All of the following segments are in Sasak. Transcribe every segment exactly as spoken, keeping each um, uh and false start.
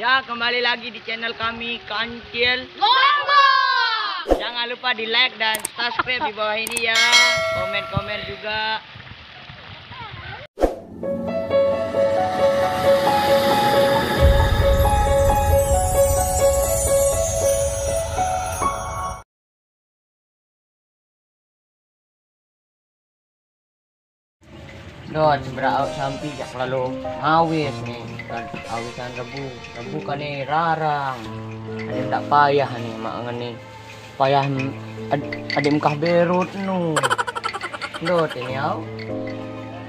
Ya, kembali lagi di channel kami, Kancil Lombok. Jangan lupa di like dan subscribe di bawah ini ya. Komen-komen juga. Dot, seberak awak sampi jak lalu ngawis ni. Kan awisan rebu. Rebu kan ni rarang. Ada tak payah ni mak ngeni. Payah ad, adik mengkah berut nu. Dot ini au.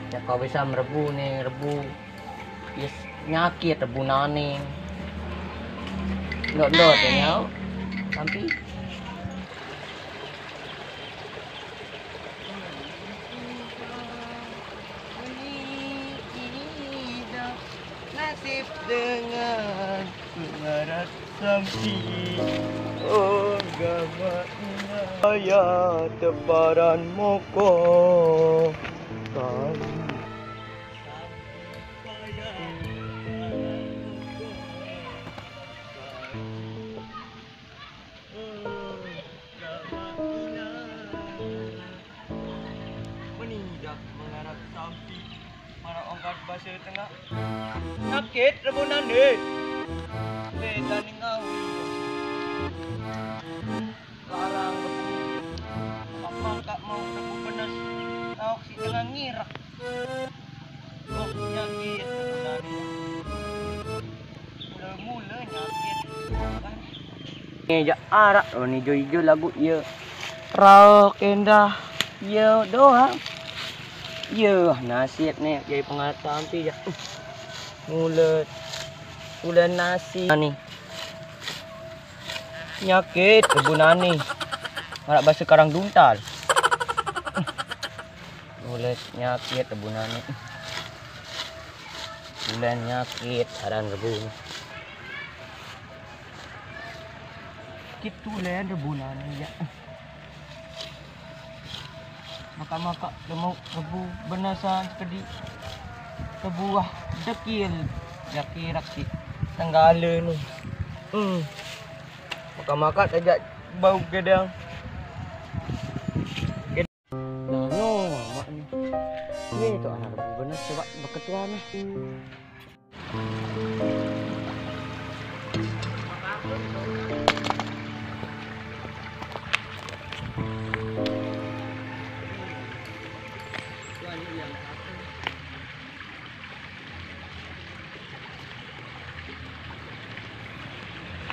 Jak kau bisa merebu ni, rebu. Yes, nyakit rebu nani. Dot, dot ini au. Sampi. Nasib dengan pengarat sampi. Oh, gama saya teparan moko. Kau. Menidak mengarap sampi. Mana ongkat bahasa tengah. Nyakit rebunan deh. Beda ning ngawi. Larang rebu. Apa tak mau rebu benes. Tahu si tengah ngirak. Oh, nyakit rebunan deh. Mula-mula nyakit. Ni jak arak lo ni ijo-ijo lagu ye. Raok endah ye doang. Ye nasib ni jadi pengatam ti jak. Mula mula nasi ni. Nyakit rebunan ni. Arak bahasa karang duntal. Mula nyakit rebunan ni. Mula nyakit aran rebu ni. Kitu lain rebunan ni ya. Maka-maka lemau rebu benasan sekedi. Kebuah dekil jaki raksi tenggala ni. Hmm. Maka-maka tajak bau gedang. Nah, no, mak ni. Ye tu anak rebu benas sebab beketuan lah.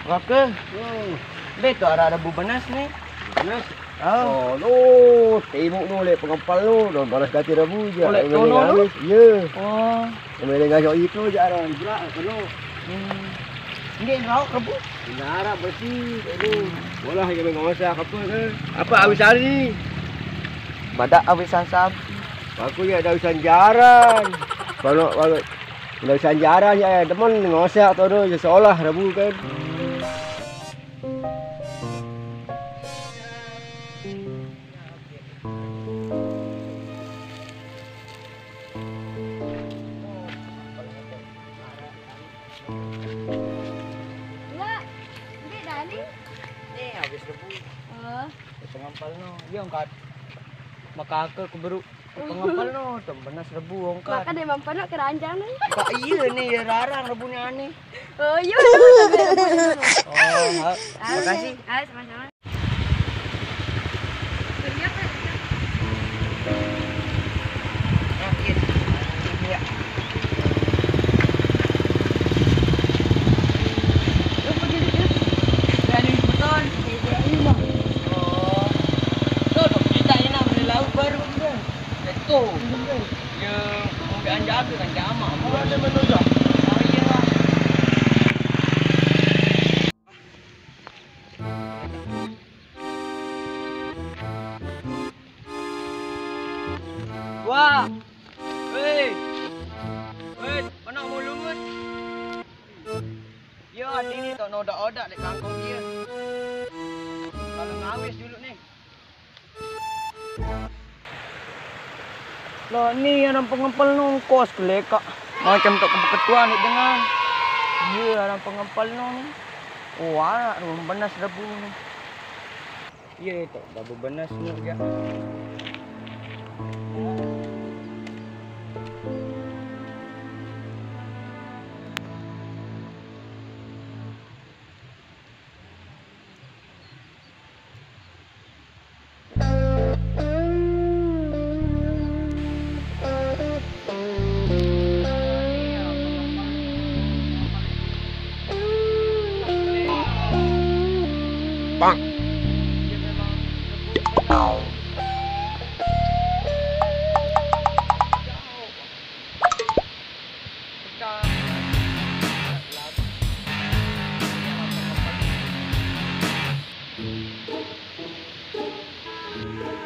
Raka. Hmm. Be tu arah rebu benas ni. Benas? Ah. Oh, lu tengok lu lek pengempal lu, dah balas kati rebu je. Oleh tono lu? Ya. Oh. Kami dengan jok itu je arah berat kalau. Hmm. Ini rauk rebu. Ini arah bersih, ini. Bolah kami ngosak apa ke? Apa habis hari? Badak awisan sapi. Aku ya ada urusan jaran. Kalau kalau ada urusan jaran ya demen ngosak tu tu je seolah rebu kan. Wak, ambil dah ni. Ni habis rebu. Oh. Pengampal no. Dia angkat. Maka aku keburu. Pengepel no, tem benas rebu ongkat. Makan deh mampano keranjang ni. Kak iya ni ya rarang rebu ni aneh. Oh iya. Oh, ha. Makasih. Ah, sama-sama. Iya. Lu pergi dulu. Dari beton. Oh. Tu tu kita ini nak beli lauk baru. Betul. Ya, kemudian jaga kan jamak. Bukan dia menunjuk. Oh, iya. Wah. Hei. Hei, mana mau lungut? Ya, ini tak nodak-odak dek kangkung dia. Kalau ngawis dulu ni. Lah ni yang pengempel nongkos kelekak. Macam tak kebetulan ni dengan. Iya, arang pengempal no ni. Oh, anak tu benas debu ni. Iya, tak debu benas ni ya. Bang.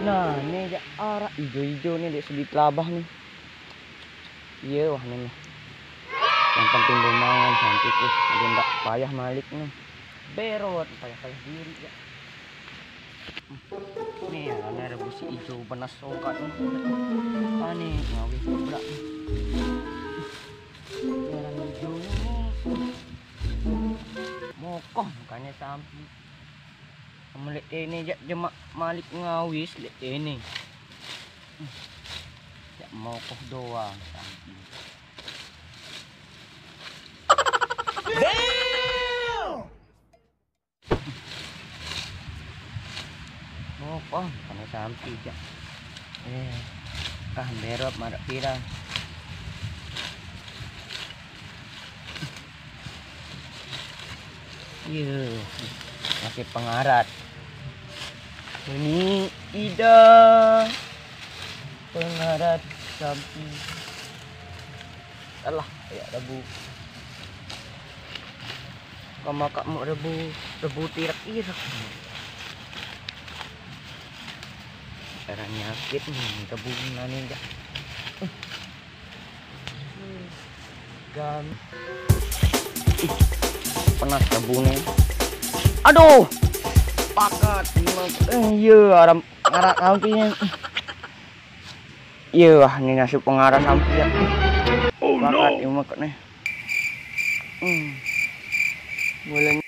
Nah, ni jak arak ijo-ijo ni dek segi telabah ni. Iya, wah ni. Yang penting bemangan cantik tu. Dia ndak payah malik ni. Berot, payah-payah diri ya. Ni, ya, ni ada busi ijo benas songkat ni. Ah, ni, ngawih pula ni. Ni, orang ijo ni. Mokoh mukanya sampi. Kamu lek ini jak jemak malik ngawis lek ini. Jak mokoh doang sampi. Mokoh, kamu sampi jak. Eh, kah berot marak pira. Iya, masih pengarat. Ini ida pengarat sampi. Alah, kayak rebu. Kau makan mau rebu, rebu tirak irak. Cara nyakit ni, rebu nani jak. Gan. Ih, panas rebu ni. Aduh. Pakat. Eh, iya, aram ngarak sampi ni. Iya, wah, ni nasib pengarah sampi ya. Oh, no. Pakat, imak ni. Hmm. Boleh.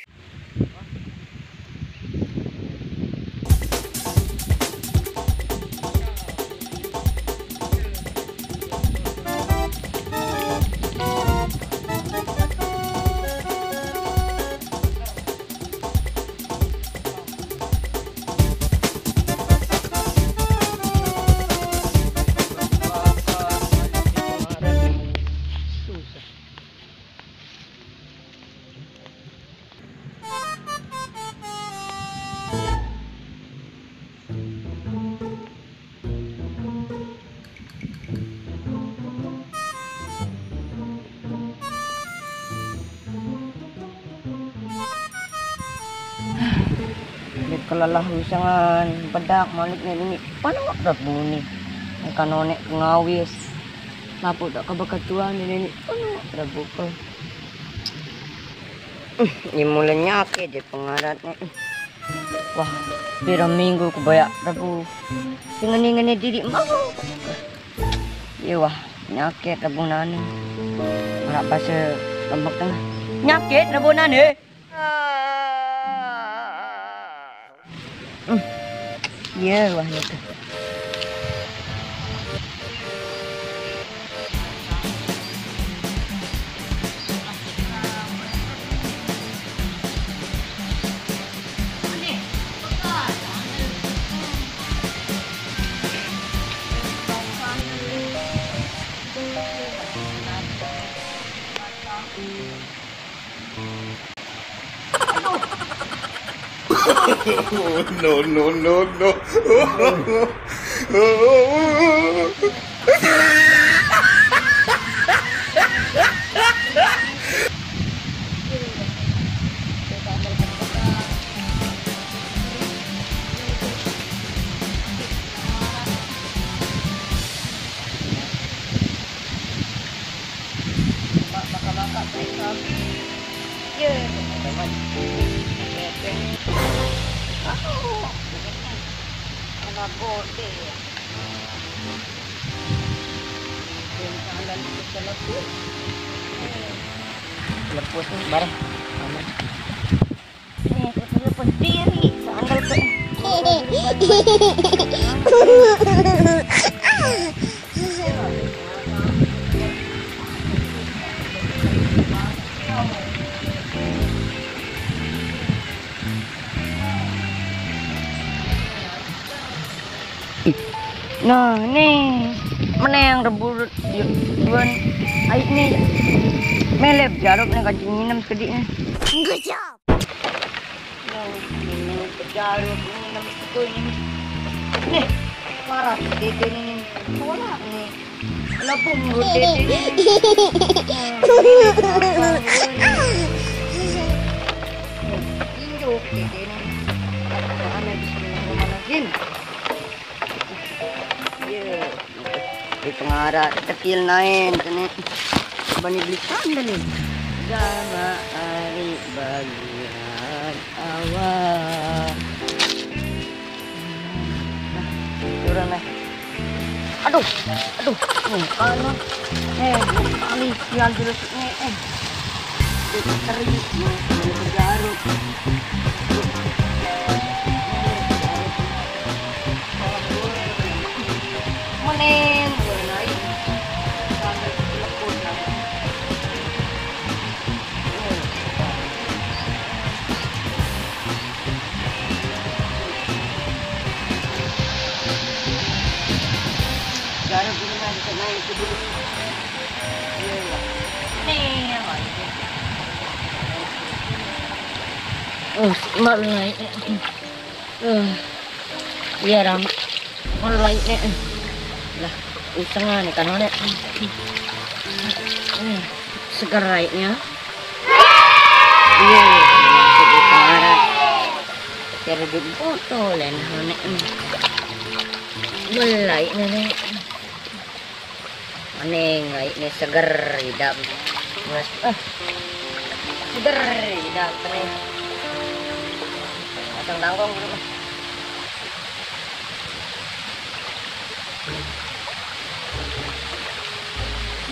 Dek kelelah wisangan bedak malik ni, ni. Panak dah bunyi. Engka nonek ngawis. Lapuk tak ke beketuan ni, ni. Panak dah buka. Ni mulai nyakit je pengarat ni. Wah, pira minggu ku bayak rebu. Singeni-ngeni diri mau. Iya wah, nyakit rebu nani. Anak bahasa Lombok Tengah. Nyakit rebu nani. Hmm. Iya wah itu. No, no, no, no. Mak makan-makan naik kami. Ya, teman-teman. Anak gode. Jalan-jalan ke Selaku. Lepus nih bareng. Nih, lepus diri, sandal ke. Nah, nih. Meneng rebut duan. Ai nih. Melep jarup nih, kancing nginem sekediknya. Good job. Nah, ini jarup nginem sekediknya. Nih, parah tete ini. Tolak nih. Lebung tete ini. Injuk tete ini. Mana bismillahirrahmanirrahim. Iya. Di pengarat kecil nain kene. Bani beli sandal nih. Sama hari bagian awal. Nah, turun lah. Aduh, aduh, nih, kalau, eh, kali sial dulu sih, eh, eh. Jadi teri, mau, mau ke Garut. Meneng, gue naik. Sampai ke Cilegon, naik. Gak ada gunanya kita naik ke gunung. Iya, iya. Nih, yang lain. Oh, malu naik. Eh, iya, Ram. Malu naik. Lah, iseng nih kan, Nek. Hmm, seger naiknya. Iya, masuk di pengarat. Kira di foto lah, nah, Nek. Belai, Nek. Aneh, ngai ini seger idap. Mas, eh, seger idap nih. Pasang tangkong dulu, Mas.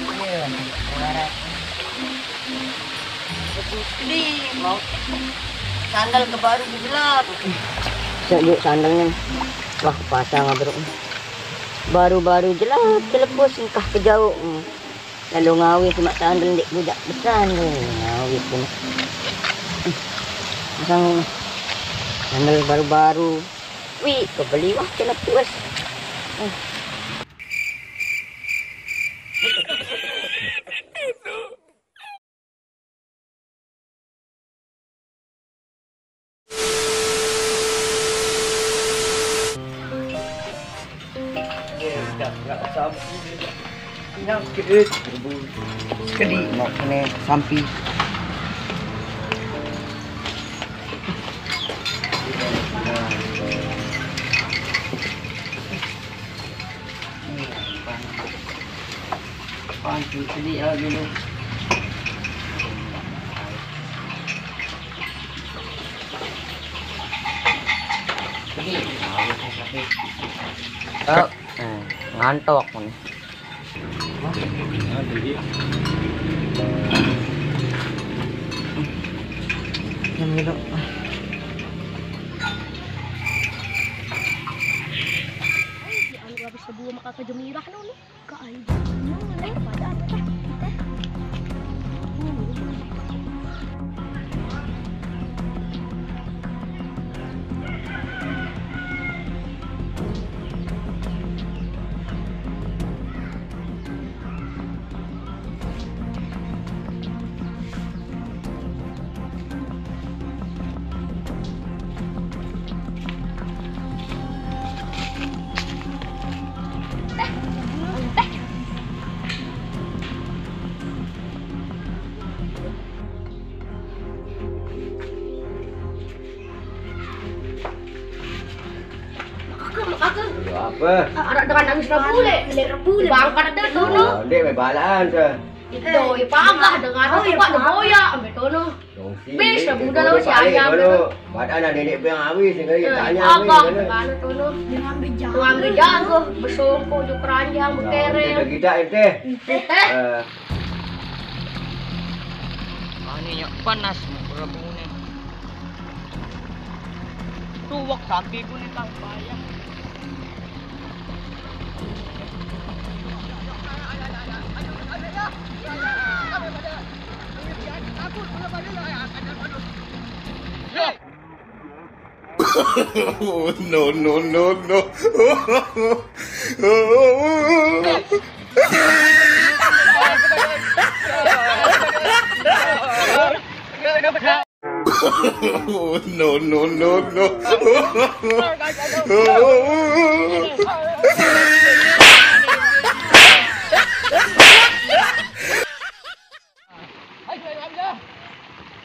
Iya, parah. Ini mau sandal ke baru gelap. Saya juga sandalnya. Wah, pasang, Bro. Baru-baru jelap telepus engkah ke jauh. Hmm. Lalu ngawis mak sandal dek budak besar tu. Ngawis tu. Hmm. Pasang ni. Sandal baru-baru. Wih, kau beli wah telepus. Hmm. Kedi mau kena sampi. Pancing sedih lah dulu. Sedih. Oh, hmm, ngantuk nih. Yang gitu. Anu habis kedua maka ke Jemirah no nih. Ka anjing. Mana? Pada apa? Kakak, kakak. Apa? Arak dengan nangis Rabu le. Bangkar deh tu no. Oh, dia main balaan sah. Itu ya pagah dengan apa, Pak, boya ambil tu no. Bis Rabu dah lo si ayam tu. Badan ada nenek yang habis kali tanya. Pagah dengan tu no. Dia ambil jago. Ambil jago, bersongkok je keranjang, berkereng. Kita ente. Eh. Minyak panas, Bang, berapa ni? Tuwek sampiku ni, Kang, payah. No, no, no, no. No, no, no, no.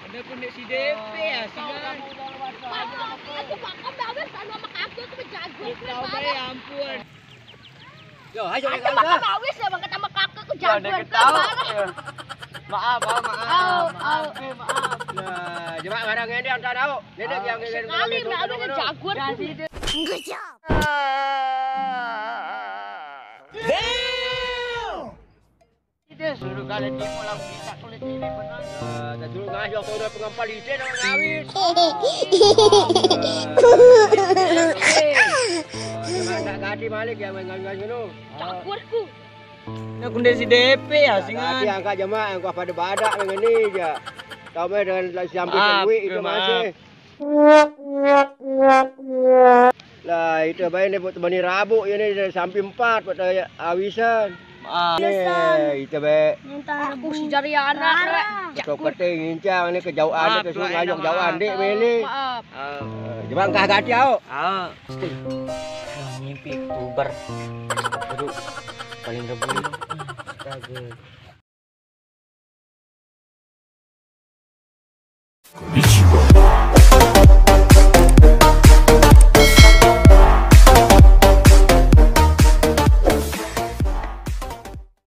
Ada pun dek si D P ya, sih. Aku makan banget sama kakak aku jago. Tahu ya ampun. Yo, ayo Aku naik makan angka. Awis ya banget sama kakak aku Ada jago. ketawa. Ya. Maaf, ah, maaf. Au, au. Eh, maaf. Nah, coba barang ini antar tahu. Nenek yang Sekali melalui jago. Good job. Dia suruh kali timu langsung kita kulit ini benar. Nah, dah suruh ngayok tu udah pengampal ide nak ngawin. Dia nak ganti malik ya main ngawin-ngawin tu. Jagoku. Nak kunde si D P ya, Ganti singan. Angkat jemaah yang kau pada badak dengan ni je. Tahu mai dengan siampi Maaf, duit itu maaf. Masih. Lah, itu baik ni buat temani rabuk ini dia sampai empat buat awisan. Maaf. Ni, itu baik. Aku si jari anak. Kau kata ngincang ni kejauhan Maaf, ni kesuruh tuan, ngayok maaf. Jauhan dek beli. Maaf. Ah, Jemaah kah ganti au. ah. Wah, mimpi kubar. Aduh, paling rebel. Astaga.